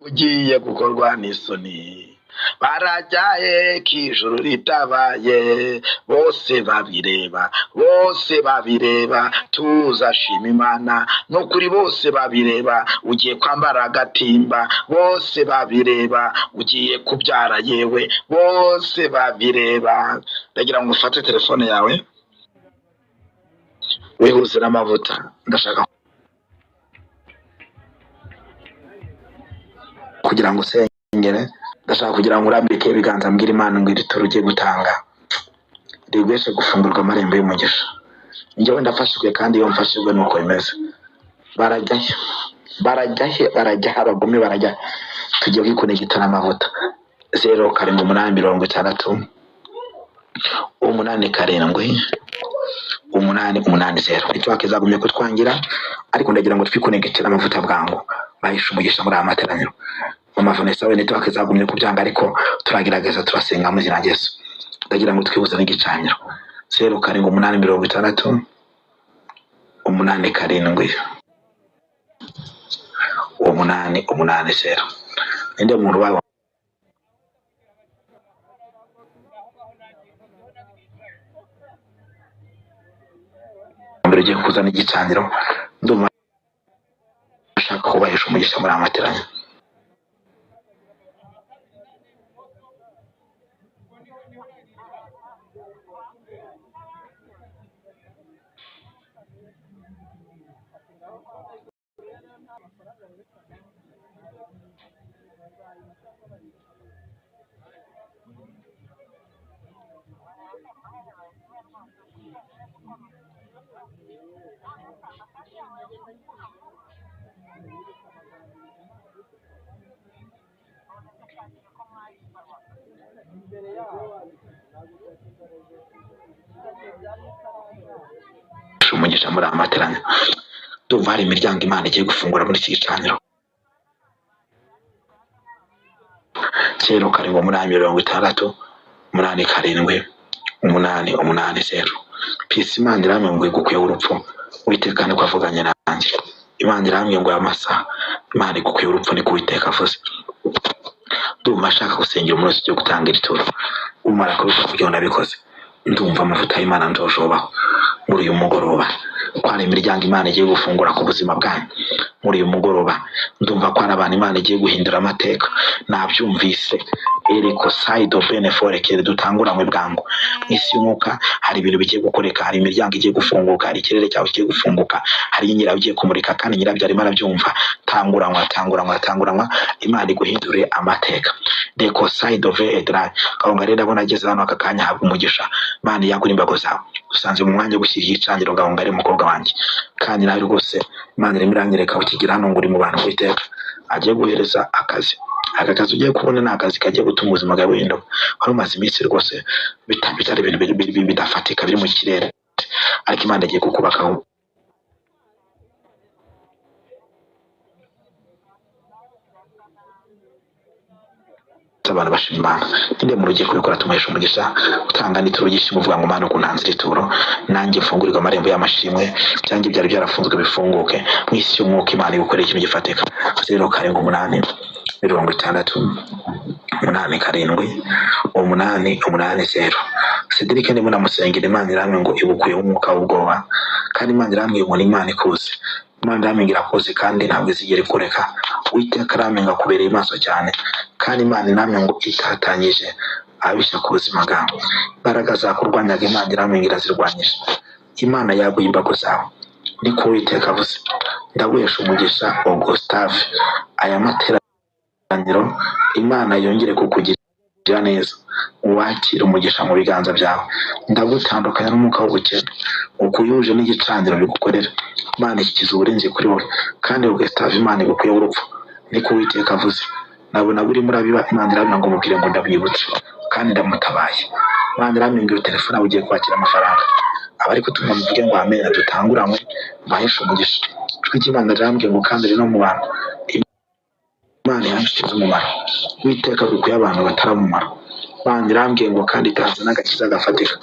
Ugiye gukorwa n'isoni, barajyahe k'ijuru ritabaye? Bose babireba, bose babireba, tuzashima Imana. Nukuri bose babireba, ugiye kwambara agatimba, bose babireba, ugiye kubyara, yewe bose babireba. Ndagira ngo ufate telefone yawe wihuse n'amavuta, ndashaka kugira ngo usengere, ndashaka kugira ngo urambike ibiganza, mbwira Imana ngo iri turo ugiye gutanga riguheshe gufungurwa amarembo y'umugisha. Njyewe ndafashijwe, kandi iyo mfashijwe nuko bimeze. Barajyahe? Barajyahe? Barajyahe? Abagome barajya. Tugiye kwikonegita n'amavuta. 078 60 8 7 8 8 0. Network izagumye kutwangira, ariko ndagira ngo twikonegite n'amavuta bwangu, bahishe umugisha muri aya materaniro. Mama Vanessa we, network izagumye kubyanga, ariko turagerageza, turasenga mu izina rya Yesu. Ndagira ngo twihuze n'igicaniro. 078 60 8 7 8 8 0. Ninde muntu wawe mbere ugiye kuzana igicaniro? Ndumva ashaka kubahesha umugisha muri aya materaniro. Umugisha muri aya materaniro. Ndumva hari imiryango Imana igiye gufungura muri iki gicaniro. 0 8 60 8 7 8 8 0. Pisi, Imana irambwiye ngo igukuyeho urupfu. Uwiteka niko avuganye nanjye. Imana irambwiye ngo aya masaha Imana igukuyeho urupfu, niko Uwiteka avuze. Ndumva ashaka gusengera umuntu wese ugiye gutanga iri turo. Umara kubikora kugira ngo nabikoze, ndumva amavuta y'Imana njojobaho muri uyu mugoroba ko hari imiryango Imana igiye gufungura ku buzima bwanyu. Muri uyu mugoroba ndumva ko hari abantu Imana igiye guhindura amateka. Nabyumvise eriko sayido benefore kere dutanguranywe bwangu. Mu isi y'umwuka hari ibintu bigiye gukoreka, hari imiryango igiye gufunguka, hari ikirere cyawe kigiye gufunguka, hari nyirayo ugiye kumurika, kandi nyirabyo arimo arabyumva. Tanguranwa, tanguranwa, tanguranwa, Imana iguhindure amateka. Reko sayido ve edra gahunga. Rero ndabona ageze hano aka kanya, habwa umugisha. Imana yagura imbago zawe. Usanze mu mwanya wo gushyira igicaniro, gahunga ari umukobwa wanjye, kandi nawe rwose Imana irimo iranyereka ukigira hano ngo uri mu bantu Uwiteka agiye guhereza akazi. Aka kazi ugiye kubona ni akazi kagiye gutuma ubuzima bwawe buhinduka. Wari umaze iminsi rwose bitari ibintu bidafatika biri mu kirere, ariko Imana igiye kukubakaho. Abantu bashima Imana. Ninde muntu ugiye kubikora tumuhesha umugisha? Utanga n'ituro ry'ishimwe, uvuga ngo Mana, ukuntu ntanze iri turo, nanjye mfungurirwe amarembo y'amashimwe, byanjye byari byarafunzwe bifunguke. Mu isi y'umwuka Imana igukorera ikintu gifatika. 0 8 60 8 7 8 8 0. Cedric, ndimo namusengera. Imana irambwiye ngo igukuyeho umwuka w'ubwoba, kandi Imana irambwiye ngo ni Imana ikuzi. Imana irambwiye ngo irakuzi kandi ntabwo izigera ikureka. Uwiteka irambwiye ngo akubereye maso cyane, kandi Imana irambwiye ngo itatanyije abishya ku buzima bwawe. Imbaraga zakurwanyaga Imana irambwiye ngo irazirwanyije. Imana yaguye imbago zawe, niko Uwiteka avuze. Ndaguhesha umugisha Augustave. Aya materaniro Imana yongere kukugirira neza, wakire umugisha mu biganza byawe. Ndagutandukanya n'umwuka w'ubukene, ukuyuje n'igicaniro bigukorera. Imana ishyikiza uburinzi kuri wowe, kandi Augustave, Imana igukuyeho urupfu, niko Uwiteka avuze. Nabona burimo urabiba. Imana irambwira ngo mubwire ngo ndamwibutse kandi ndamutabaye. Imana irambwira ngo iyo telefone yawe ugiye kwakira amafaranga. Abari kutuma muvuge ngo amen, dutanguranywe, mbaheshe umugisha. Ijwi ry'Imana rirambwiye ngo kandi riri no mu bantu Imana yanshize umumaro. Uwiteka agukuye abantu bataramumaro. Imana irambwiye ngo kandi itanze n'agakiza gafatika.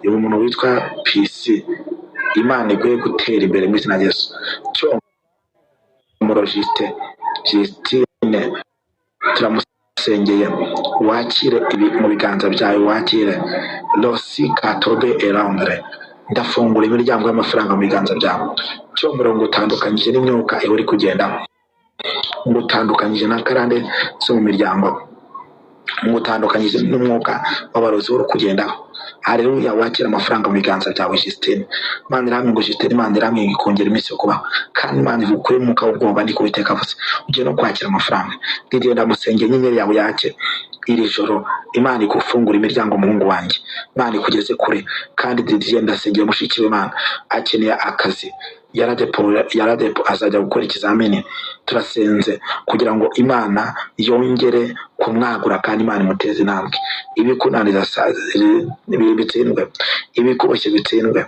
Uyu muntu witwa PC, Imana iguhe gutera imbere mu izina rya Yesu. Cyomoro Justin, Justine. Turamusengeye, wakire ibi mu biganza byawe, wakire rosi katobe erandre. Ndafungura imiryango y'amafaranga mu biganza byawe. Cyomoro, ngutandukanyije n'imyuka ihora kugenda, ngutandukanyije na karande zo mu miryango, ngutandukanyije n'umwuka w'abarozi uri kugendaho. Haleluya, wakira amafaranga mu biganza byawe. Justine, Imana iramwe ngo Justine, Imana iramwe ikongera iminsi yo kubaho, kandi Imana ikure umwuka w'ubwoba, niko Uwiteka avuze. Ugiye no kwakira amafaranga. Didier, ndamusengeye, inyenyeri yawe yake iri joro, Imana ikufungura imiryango, umuhungu wanjye, Imana ikugeze kure. Kandi Didier, ndasengeye mushiki w'Imana, akeneye akazi, yaradepo azajya gukora ikizamini. Turasenze kugira ngo Imana yongere kumwagura kandi Imana imuteze intambwe. Ibikunaniza bitsindwe, ibikuboshye bitsindwe,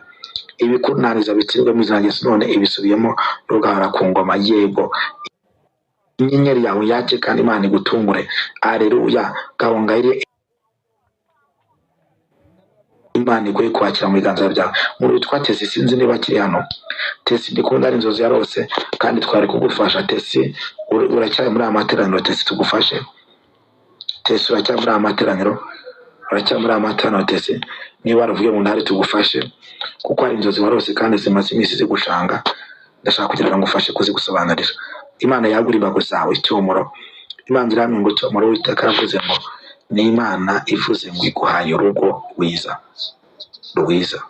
ibikunaniza bitsindwe mu izina rya Yesu. None ibisubiyemo, rugahora ku ngoma. Yego, inyenyeri yawe yake kandi Imana igutungure. Aleluya. Gahongayire, Imana iguhe kwakira mu biganza byawe. Umuntu witwa Tesi, sinzi niba akiri hano. Tesi, ndikunda ari inzozi yarose kandi twari kugufasha. Tesi, uracyari muri aya materaniro? Tesi, tugufashe. Tesi, uracyari muri aya materaniro? Uracyari muri aya materaniro, Tesi? Niba waravuye mu ntare, tugufashe, kuko hari inzozi warose kandi zimaze iminsi zigushanga. Ndashaka kugira ngo ngufashe kuzigusobanurira. Imana yagura imbago zawe. Cyomoro, Imana iramye ngo Cyomoro, Uwiteka aravuze ngo ni Imana ivuze ngo iguhaye urugo rwiza, rwiza.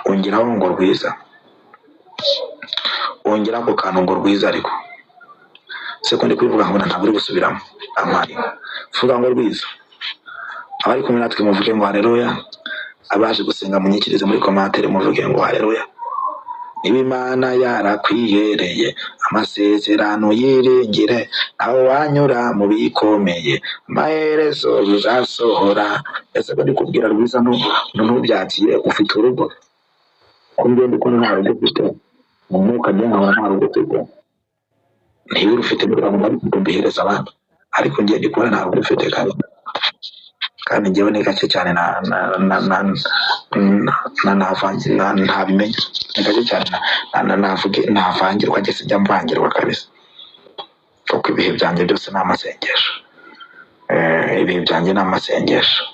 Ongeraho ngo rwiza, ongeraho ako kantu ngo rwiza. Ariko se ko ndi kubivuga nkabona ntabwo uri gusubiramo amari? Vuga ngo rwiza. Abari kumwe natwe muvuge ngo haleluya. Abaje gusenga munyikirize muri commentaire, muvuge ngo haleluya. Niba Imana yarakwihereye amasezerano, yiringire, aho wanyura mu bikomeye, amaherezo bizasohora. Ese ko ndi kubwira rwiza ntubyakire? Ufite urugo? Ko ngenda uko nta rugo ufite mu mwuka, njye nkabona nta rugo ufite. Niba urufite ngo mbihereze abandi, ariko njye ndi kubona nta rugo ufite. Kandi njyewe ni gake cyane na ntabimenya, ni gake cyane na navuge navangirwa, njye sinjya mvangirwa kabisa, kuko ibihe byanjye byose ni amasengesho. Ibihe byanjye ni amasengesho.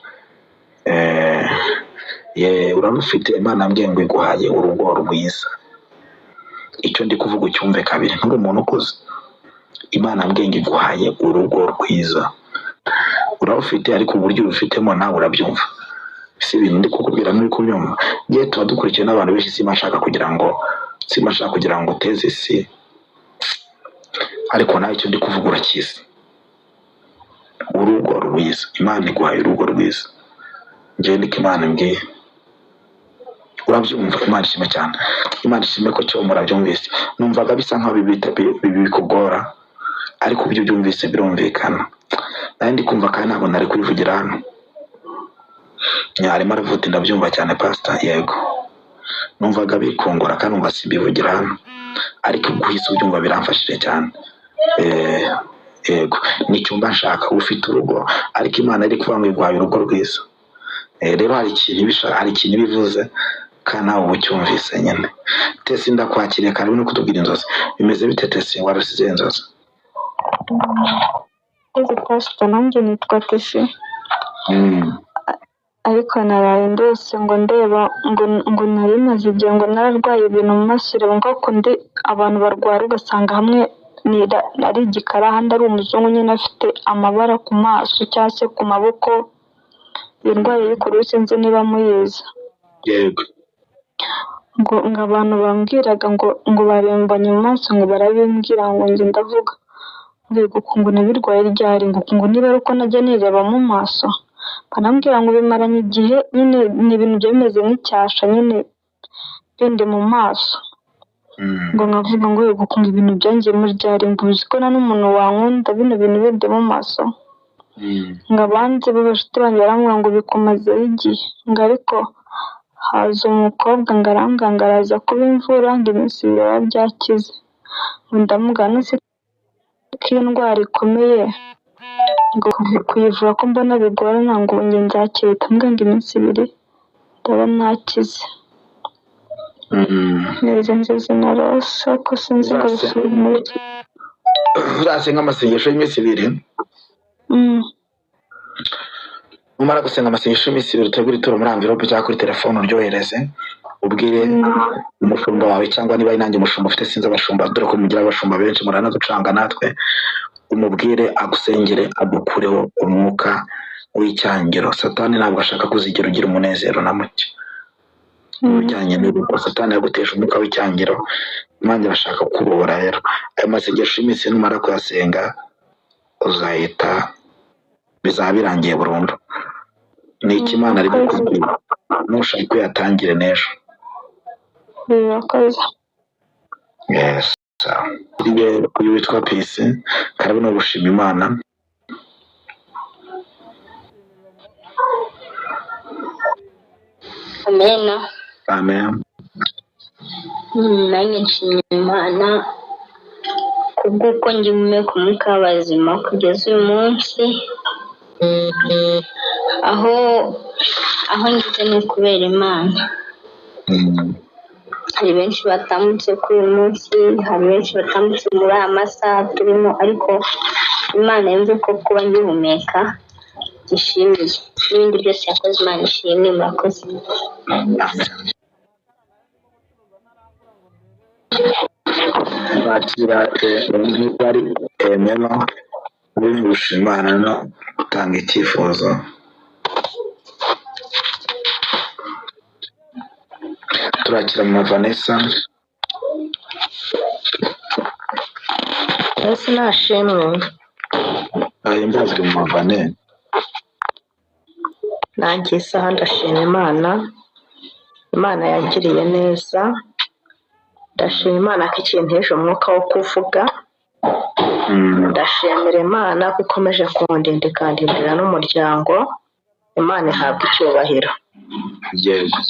Ye, urarufite. Imana yambwiye ngo iguhaye urugo rwiza. Icyo ndi kuvuga ucyumve kabiri, nturi umuntu ukuze. Imana yambwiye ngo iguhaye urugo rwiza. Urarufite, ariko uburyo urufitemo nawe urabyumva. Si ibintu ndi kukubwira nturi kubyumva? Ngiye tuba dukurikiwe n'abantu benshi, simba nshaka kugira ngo uteze isi, ariko nawe icyo ndi kuvuga urakizi. Urugo rwiza, Imana iguhaye urugo rwiza. Njyewe niko Imana imbwiye. Urabyumva? Imana ishime cyane, Imana ishime ko cyo murabyumvise. Numvaga bisa nkaho bikugora, ariko ibyo byumvise birumvikana. Nari ndi kumva kandi ntabwo nari kubivugira hano. Arimo aravuga ati ndabyumva cyane, pastor. Yego, numvaga bikungura kandi numva simbivugira hano, ariko guhisa ubyumva biramfashije cyane. Yego, ni icyumba nshaka. Ufite urugo, ariko Imana iri kuvuga ngo iguhaye urugo rwiza. Rero hari ikintu bivuze kandi nawe uba ucyumvise nyine. Tesi, ndakwakiriye, karibu no kutubwira inzozi. Bimeze bite, Tesi? Warusize inzozi? Ese pastor, nanjye nitwa Tesi. Ariko naraye ndose ngo ndeba ngo nari maze igihe ngo nararwaye ibintu mu maso, reba ngo kundi abantu barwara ugasanga hamwe ari igikara ahandi ari umuzungu nyine, afite amabara ku maso cyangwa se ku maboko. Iyo ndwara y'ikuru sinzi niba muyizi. Yego. Ngo abantu bambwiraga ngo barembanye mu maso, ngo barabimbwira, ngo njye ndavuga ngo nabirwaye ryari, ngo niba ari uko najya nireba mu maso, banambwira ngo bimaranye igihe nyine, ni ibintu byari bimeze nk'icyasha nyine bindi mu maso. Ngo nkavuga ngo yego, ngo ibintu byangiyemo ryari, ngo uzi ko nta n'umuntu wankunda bino bintu bindi mu maso. Ngo abandi b'abashuti banjye barambwira ngo bikumazeho igihe, ngo ariko haza umukobwa ngo arambwira ngo araza kuba imvura, ngo iminsi ibiri biba byakize. Ngo ndamubwira none ko iyo ndwara ikomeye, ngo kuyivura ko mbona bigorana, ngo njye nzakira, mbwa ngo iminsi ibiri ndaba nakize. Neza nziza narose, ko sinzi ngo bisubire muri Uzasenga amasengesho y'iminsi ibiri. Numara gusenga amasengesho y'iminsi ibiri, utegure ituro muri envelope cyangwa kuri telefone uryohereze, ubwire umushumba wawe, cyangwa niba ari nanjye umushumba ufite, sinzi abashumba, dore ko mugira abashumba benshi muranaducanga natwe, umubwire agusengere agukureho umwuka w'icyangiro. Satani ntabwo ashaka kuzigera ugira umunezero na muke mu bijyanye n'urugo. Satani yaguteje umwuka w'icyangiro, Imana irashaka kubohora. Rero ayo masengesho y'iminsi numara kuyasenga uzahita bizaba birangiye burundu. Ni iki Imana ari kukubwira, nushaka uyatangire n'ejo. Murakoze. Yes. Uyu witwa Peace karabu no gushima Imana. Amena. Amen. Nanjye nshimye Imana kubw'uko ngihumeka umwuka w'abazima kugeza uyu munsi, aho ngeze ni ukubera Imana. Hari benshi batambutse kuri uyu munsi, hari benshi batambutse muri aya masaha turimo, ariko Imana yumve ko kuba ngihumeka gishimiye n'ibindi byose yakoze. Imana ishimwe. Murakoze. Bakira bari emeno uri gushima Imana no gutanga icyifuzo. Turakira mama Vanessa. Yesu nashimwe. Ahimbazwe mama Vanessa. Nanjye isaha ndashima Imana, Imana yangiriye neza. Ndashima Imana ko ikinteje umwuka wo kuvuga. Ndashimira Imana ko ikomeje kundinda ikandindira n'umuryango. Imana ihabwa icyubahiro. Yego.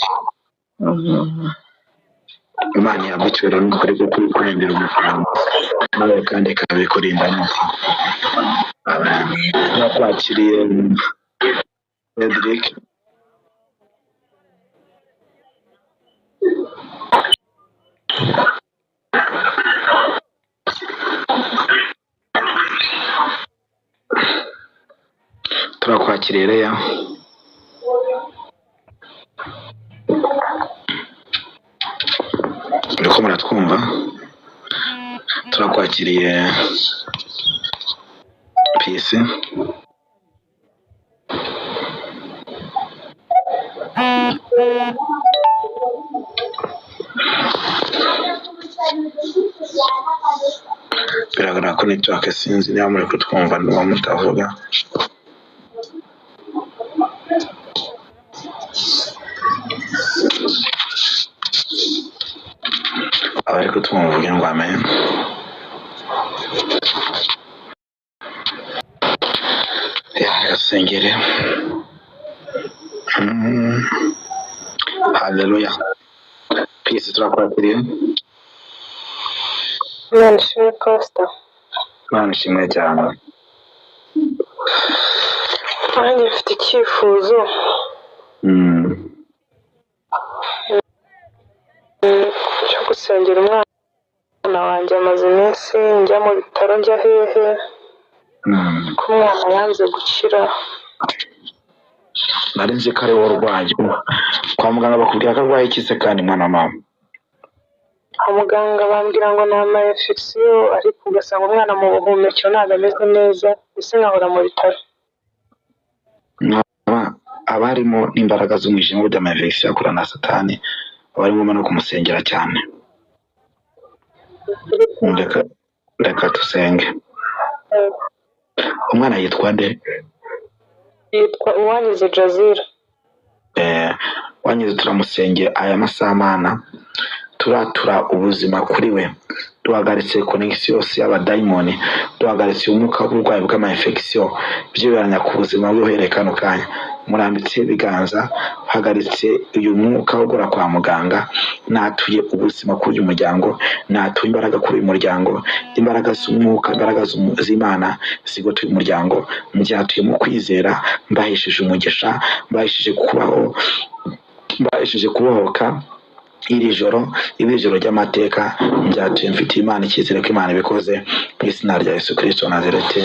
Imana ihabwa icyubahiro n'ukuri kuko kurindira umuryango nawe kandi ikabikurinda neza. Nakwakiriye Cedric. Turakwakiriye Leya. Uriko muratwumva? Turakwakiriye Peace. Biragaragara ko network, sinzi niba muri kutwumva niba mutavuga. Abari kutwumva uvuge ngo amen. Ya, gasengere. Haleluya. Peace, turakwakiriye. Imana ishimwe Pastor. Imana ishimwe cyane. Nanjye mfite icyifuzo cyo gusengera umwana wanjye. Amaze iminsi njya mu bitaro, njya hehe, ko umwana yanze gukira. Nari nzi ko ari wowe urwaye. Kwa muganga bakubwira ko arwaye iki se kandi mwana wa mama? Kwa muganga bambwira ngo ni ama infection, ariko ugasanga umwana mu buhumekero ntabwo ameze neza, mbese nkahora mu bitaro. Abarimo n'imbaraga z'umwijima burya ama infection akorana na Satani, abarimo no kumusengera cyane. Reka dusenge. Umwana yitwa nde? Yitwa Uwanyize Jazira. Uwanyize turamusengera aya masaha. Mana, turatura ubuzima kuri we, duhagaritse connection yose y'abadayimoni, duhagaritse umwuka w'uburwayi bw'ama infection byiberanya ku buzima bwe uhereye kano kanya. Murambitse ibiganza, hagaritse uyu mwuka wo gukora kwa muganga. Natuye ubuzima kuri uyu muryango, natuye imbaraga kuri uyu muryango, imbaraga z'umwuka, imbaraga z'Imana zigote uyu muryango. Mbyatuye mu kwizera, mbahesheje umugisha, mbahesheje kubaho, mbahesheje kubohoka. Iri joro, iri joro ry'amateka, mbyatuye mfitiye Imana icyizere ko Imana ibikoze, mu izina rya Yesu Kristo wa Nazareti,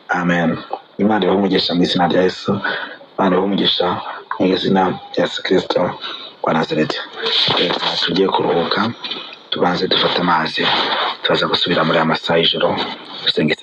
amen. Imana ibahe umugisha mu izina rya Yesu. Imana ibahe umugisha mu izina rya Yesu Kristo wa Nazareti. Reka tugiye kuruhuka, tubanze dufate amazi, tubaza gusubira muri aya masaha y'ijoro dusenga.